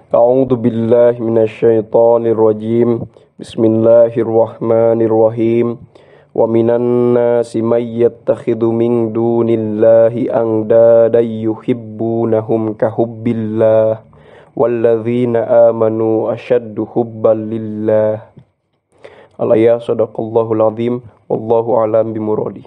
A'udzu billahi minasyaitonir rajim. Bismillahirrahmanirrahim. Wa minan nasi may yattakhidhu min dunillahi andadan yuhibbunahum kahubbillah walladzina amanu ashaddu hubban lillah. Al-ayah sadaqallahul azim wallahu a'lam bimuradi.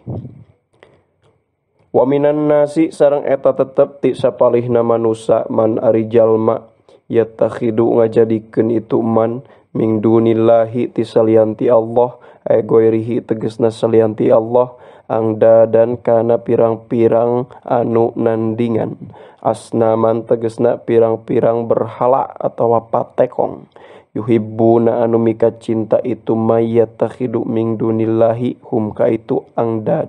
Wa minan nasi sareng eta tetep ti sapalihna manusa man ari jalma yattakhidu ngajadikeun itu man min dunillahi ti salianti Allah ay goirihi tegesna salianti Allah angdadan kana pirang-pirang anu nandingan asnaman tegesna pirang-pirang berhala atawa patekong yuhibbuna anu mika cinta itu mayyattakhidu min dunillahi hum ka itu angdad.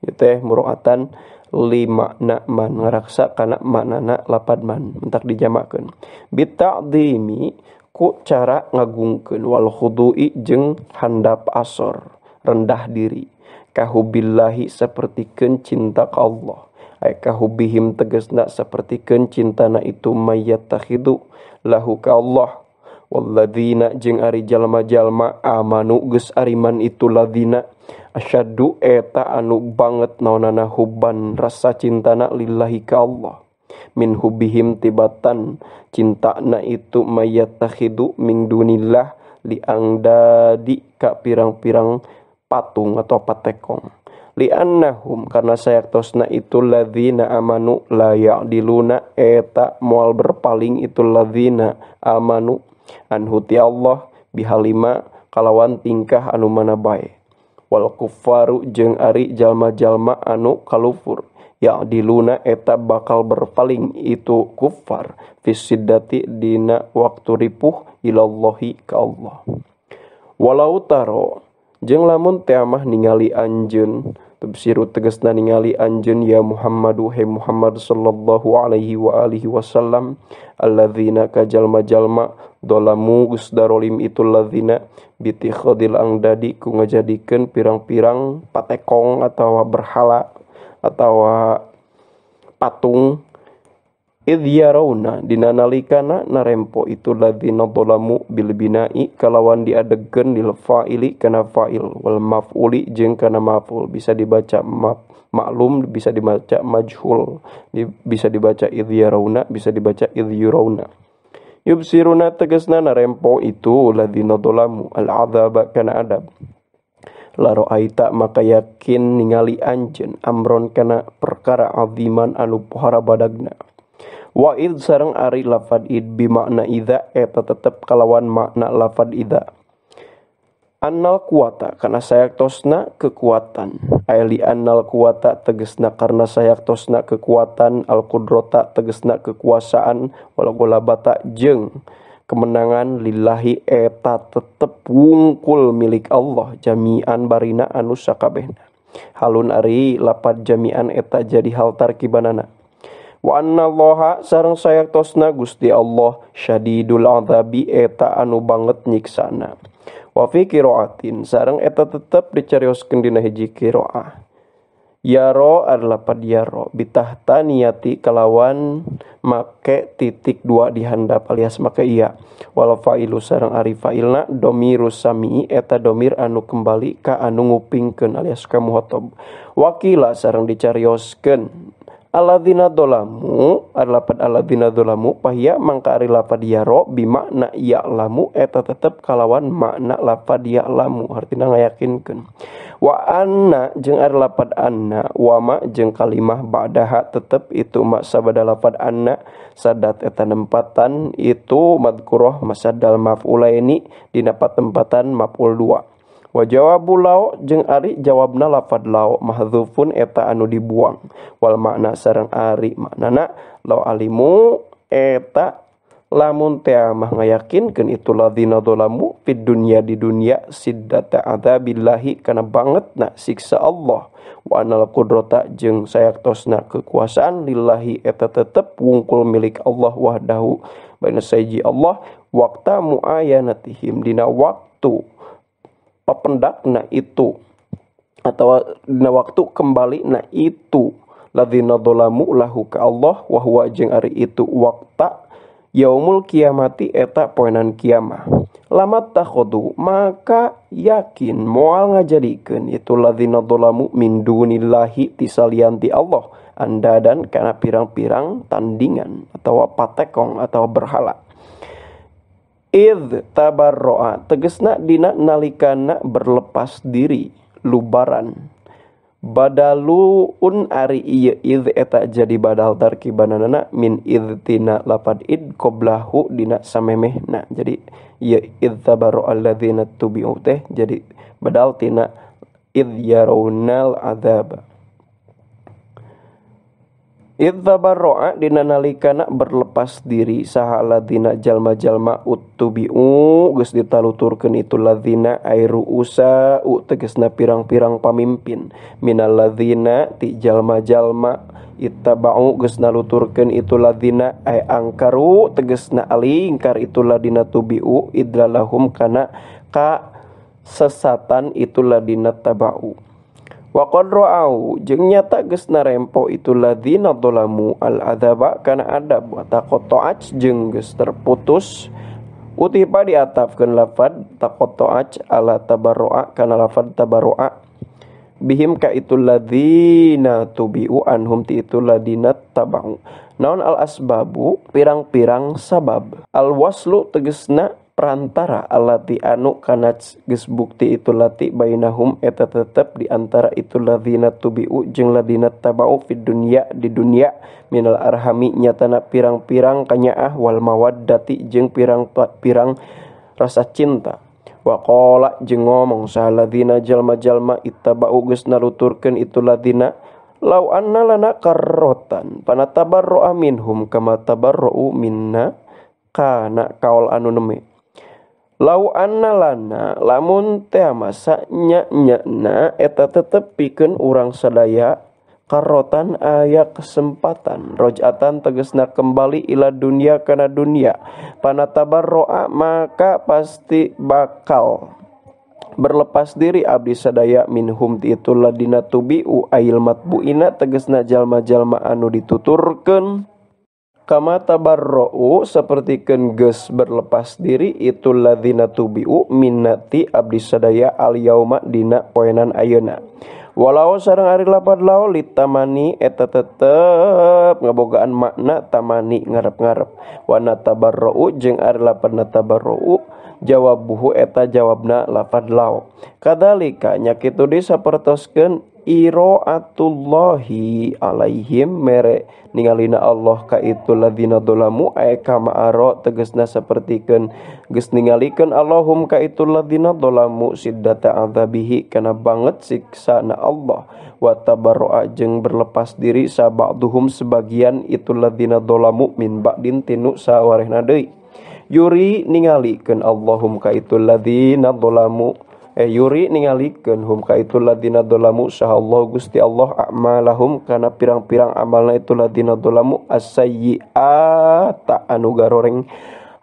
Ieu teh muroatan lima na man ngaraksa kana maknana lapad man mentak dijamakeun bita'dhimi ku cara ngagungkeun wal khudu'i jeung handap asor rendah diri kahubillahi sapertikeun cinta ka Allah ay kahubihim tegasna sapertikeun cintana itu mayyattakhidu lahu ka Allah walladzina jeung ari jalma-jalma amanu geus ariman itu ladzina asyaddu eta anu banget naonana hubban rasa cintana lillahi ka Allah min hubihim tibatan cintana itu mayyattakhidu min dunillah li angdadi ka pirang-pirang patung atau patekong li annahum karena sayaktosna itu ladzina amanu la ya'diluna eta moal berpaling itu ladzina amanu anhu ti Allah bihalima kalawan tingkah anu mana bae wal kuffaru jeung ari jalma-jalma anu kalufur ya'diluna eta bakal berpaling itu kuffar fisiddati dina waktu ripuh ilallahi ka Allah. Walau taro jeung lamun teh mah ningali anjeun tubsiru tegasna ningali anjeun ya Muhammadu he Muhammad sallallahu alaihi wa alihi wasallam alladzina ka jalma-jalma dolamu geus darolim itu ladzina bitikhadil angdadi ku ngajadikeun pirang-pirang patekong atawa berhala atawa patung idh yarawna dina nalikana narempo itu ladzina dolamu bil bina'i kalawan diadegkeun lil fa'ili kana fa'il wal maf'uli jeung kana maf'ul bisa dibaca maklum bisa dibaca majhul bisa dibaca idh yarawna bisa dibaca idh yurawna yubsiruna tegasna narempo itu ladzina dolamu al adzaba kana adab la ra'aita maka yakin ningali anjeun amron kana perkara aziman anu pohara badagna. Wa id sareng ari lafad id bi makna idza eta tetep kalawan makna lafad idza annal kuwata kana sayaktosna kekuatan ai li annal kuwata tegesna karena sayaktosna kekuatan al qudrata tegesna kekuasaan wal ghalabata jeung kemenangan lillahi eta tetep wungkul milik Allah jami'an barina anu sakabehna halun ari lapad jami'an eta jadi hal tarkibanana. Wa annallaha sareng sayaktosna Gusti Allah syadidul azabi eta anu banget nyiksana. Wa fi qiraatin sareng eta tetep dicarioskeun dina hiji qiraah. Yaro adalah pad yaro bitahtaniyati kalawan make titik dua di handap alias make iya. Wal fa'ilu sareng ari fa'ilna domirus sami'i eta domir anu kembali ka anu ngupingkeun alias ka muhotob. Wakila sareng dicarioskeun alladzina dolamu adalah pad alladzina dolamu pahia mangka ari lapad yaro bimakna ya'lamu eta tetep kalawan makna lapad ya'lamu artina ngayakinkeun. Wa anna jeung ari lapad anna wa ma jeung kalimah ba'daha tetep itu ma sabada lapad anna sadat eta nempatan itu madkurah masadal maf'ulaini dina patempatan maf'ul dua. Wa jawabu lao jeung ari jawabna lafad lao mahdzufun eta anu dibuang wal makna sareng ari maknana lao alimu eta lamun teh mah ngayakinkeun itu ladzina dzalamu fid dunya di dunya siddata adzabillahi kana bangetna siksa Allah wa anal qudrata jeung sayaktosna kekuasaan lillahi eta tetep wungkul milik Allah wahdahu baina saiji Allah waqta muayanatihim dina waktu papendakna itu atau dina waktu kembali na itu ladzina dzalamu lahu ka Allah wa huwa jeung ari itu waqta Yaumul kiamati eta poenan kiamah. Lamat takhodu maka yakin moal ngajadikeun itu ladzina dzalamu min dunillahi tisalianti Allah andadan kana pirang-pirang tandingan atau patekong atau berhala. Idz tabarroa tegesna dina nalikana berlepas diri lubaran. Badaluun ari ieu idz eta jadi badal tarkibanana min idz tina lapad id qoblahu dina samemehna. Jadi ieu idz tabarra alladzina tubi'u teh jadi badal tina idz yarawnal adzab. Idz tabarra dina nalikana berlepas diri saha alladzina jalma-jalma uttubi'u geus ditaluturkeun itu ladzina ay ruusa u tegasna pirang-pirang pamimpin minal ladzina ti jalma-jalma ittaba'u geus naluturkeun itu ladzina ay angkaru tegasna alingkar itu ladzina tubi'u idlalahum kana ka sesatan itu ladzina taba'u. Wa qad ra'au jeung nyata geus narempo itu ladzina dzalamu al adzaba kana adab wa taqatta'at jeung geus terputus utipa diatafkeun lafad taqatta'at ala tabarru'a kana lafad tabarru'a bihim ka itu ladzina tubi'u anhum ti itu ladzina taba'u. Naon al asbabu pirang-pirang sabab al waslu tegesna perantara allati anu kana geus bukti itu lati bainahum eta tetep di antara itu ladzina tubi'u jeung ladzina taba'u fid dunya di dunya minal arhami nyatana pirang-pirang kanyaah wal mawaddati jeung pirang-pirang rasa cinta. Wa qala jeung ngomong saha ladzina jalma-jalma ittaba'u geus naluturkeun itu ladzina law anna lana karrotan panatabarra'a minhum kama tabarra'u minna kana kaul anu neme. Lau anna lana lamun teh masa nya nya eta tetep pikeun urang sadaya karotan aya kesempatan rojatan tegesna kembali ila dunia kana dunia panatabarroa maka pasti bakal berlepas diri abdi sadaya minhum ti itu ladina tubi'u ail matbuina tegesna jalma-jalma anu dituturkeun kama tabarra'u sapertikeun geus berlepas diri itu ladzina tubi'u minnati abdi sadaya al yauma dina poenan ayeuna. Walau sareng ari lapad lao litamani eta tetep ngabogaan makna tamani ngarep-ngarep. Wa natabarra'u jeung ari lapad natabarra'u jawabuhu eta jawabna lapad lao. Kadzalika nya kitu deui sapertoskeun iroatullahi alaihim mere ningalina Allah ka itu ladzina dzalamu ay kama aro tegesna sapertikeun geus ningalikeun Allahum ka itu ladzina dzalamu siddata adzabihi kana banget siksana Allah wa tabarra'a jeung berlepas diri saba'duhum sebagian itu ladzina dzalamu min ba'din tinu sawarehna deui yuri ningalikeun Allahum ka itu ladzina dzalamu yuri ningalikeun hum ka itu ladzina dzalamu saha Allah Gusti Allah a'malahum kana pirang-pirang amalna itu ladzina dzalamu as-sayyi'ata anu garoreng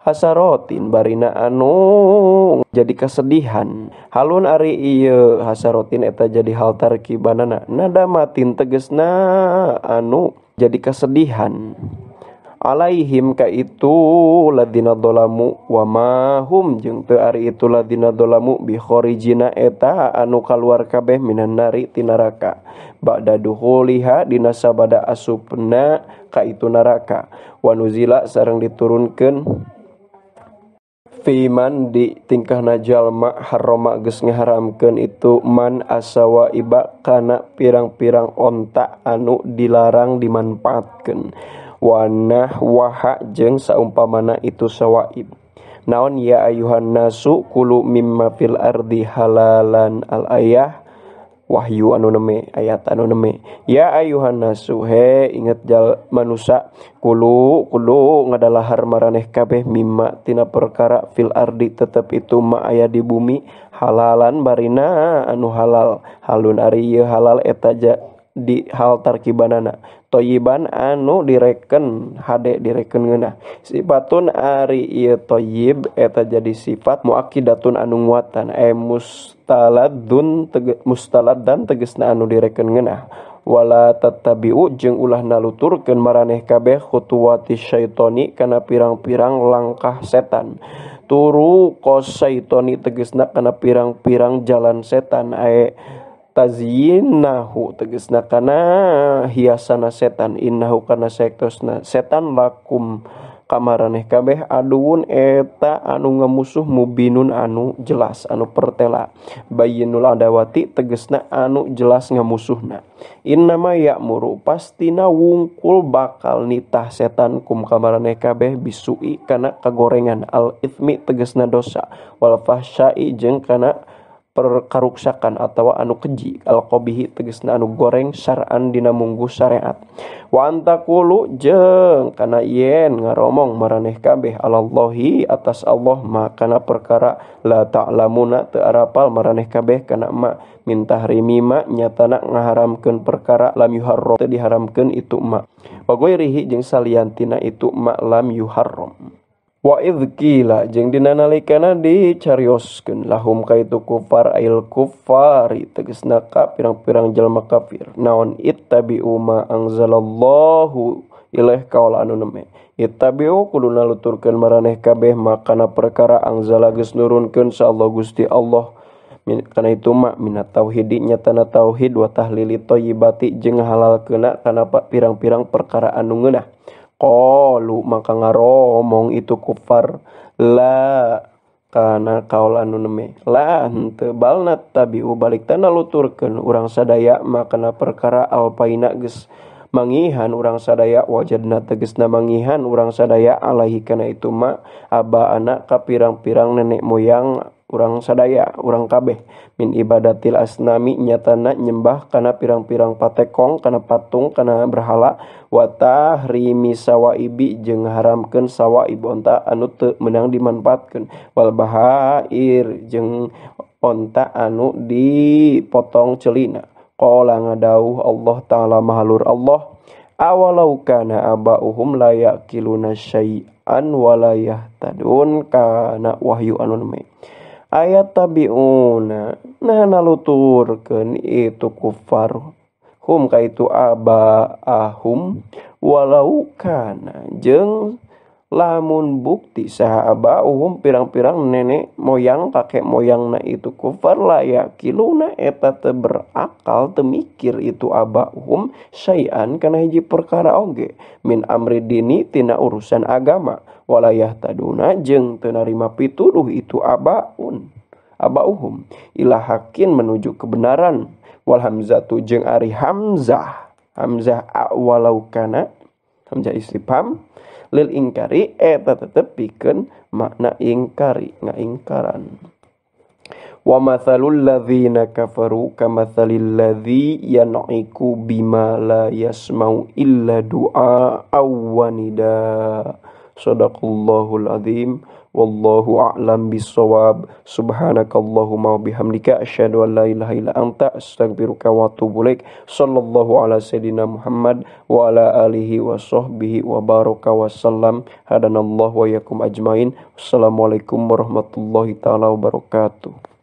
hasarotin barina anu jadi kesedihan halun ari ieu hasarotin eta jadi hal tarkibanana nadamatin tegesna anu jadi kesedihan alaihim ka itu ladzina dzalamu wa ma hum jeung teu ari itu ladzina dzalamu bi kharijina eta anu kaluar kabeh minan nari ti neraka ba'da duhuliha dina sabada asupna ka itu neraka wa nuzila sareng diturunkeun fiman di tingkahna jalma harrama geus ngaharamkeun itu man asawa iba kana pirang-pirang onta anu dilarang dimanfaatkeun wanah waha jeung saumpamana itu sawaib. Naon ya ayuhan nasu kulu mimma fil ardi halalan al ayah wahyu anu neme ayat anu neme ya ayuhan nasu he inget jal manusa kulu kudu ngadalahar maraneh kabeh mimma tina perkara fil ardi tetep itu ma aya di bumi halalan barina anu halal halun ari ieu halal eta ja di hal tarkibanana toyiban anu direken hade direken ngeunah sifatun ari ieu toyib eta jadi sifat muakkidatun anu nguatan mustaladun mustaladdan tegesna anu direken ngeunah Wala tattabi'u jeung ulah naluturkeun maraneh kabeh khutuwati syaitoni kana pirang-pirang langkah setan. Turu qasaitoni tegesna kana pirang-pirang jalan setan ae tazyinahu tegesna kana hiasana setan innahu kana saektosna setan lakum kamaraneh kabeh aduun eta anu ngamusuh mubinun anu jelas anu pertela bayyinul adawati tegesna anu jelas ngamusuhna. Innama ya'muru pastina wungkul bakal nitah setan kum kamaraneh kabeh bisui kana kagorengan al ithmi tegesna dosa wal fahsyai jeung kana perkaruksakan atawa anu keji al qabihi tegesna anu goreng syar'an dina mungguh syariat. Wa antaqulu jeung kana yen ngaromong maraneh kabeh alallahi atas Allah ma kana perkara la ta'lamuna teu arapal maraneh kabeh kana ma min tahrimi ma nyatana ngaharamkeun perkara lam yuharram teu diharamkeun itu ma wa ghairihi jeung saliantina itu ma lam yuharram. Wa idh qila jeung dina nalikana dicarioskeun lahum ka itu kufar ail kufari tegesna ka pirang-pirang jalma kafir naon ittabi'u ma anzalallahu ilaih kaula anu neme ittabi'u kudu naluturkeun maraneh kabeh makana perkara anzala geus nurunkeun sa Allah Gusti Allah kana itu ma minat tauhidi nyatana tauhid wa tahlili thayyibati jeung halalkeuna kana pirang-pirang perkara anu ngeunah. Qalu maka ngaromong itu kufar la kana kaul anu neme la henteu balna tabiu balik tanah luturkeun urang sadaya makana perkara alpaina geus mangihan urang sadaya wajadna tegesna mangihan urang sadaya alaihi kana itu ma aba anak ka pirang-pirang nenek moyang urang sadaya urang kabeh min ibadatil asnami nyatana nyembah kana pirang-pirang patekong kana patung kana berhala wa tahrimi sawaibi jeung haramkeun sawaib onta anu teu meunang dimanfaatkeun wal bahair jeung onta anu dipotong celina. Qala ngadauh Allah ta'ala mahalur Allah awalau kana aba'uhum la yaqiluna syai'an wa la yahtadun kana wahyu anu neme ayat tabi'una nah naluturkeun itu kufar hum ka itu aba'ahum walau kana jeung lamun bukti saha aba'uhum pirang-pirang nenek moyang kakek moyangna itu kufar la yaqiluna eta teu berakal teu mikir itu aba'uhum syai'an kana hiji perkara oge min amri dini tina urusan agama walayah taduna jeung teu narima pituduh itu aba'uhum ila hakin menuju kebenaran wal hamzatu jeung ari hamzah hamzah walau kana hamzah istifham lil ingkari eta tetep pikeun makna ingkari ngaingkaran. Wa mathalul ladzina kafaru kamathalil ladzi yan'iku bima la yasma'u illa du'a wa nida. Sadaqallahul azim wallahu a'lam bissawab. Subhanakallahumma wa bihamdika asyhadu an la ilaha illa anta astaghfiruka wa atubu ilaik. Sallallahu ala sayidina Muhammad wa ala alihi wa sahbihi wa baraka wasallam. Hadanallahu wa yakum ajmain. Wassalamualaikum warahmatullahi taala wabarakatuh.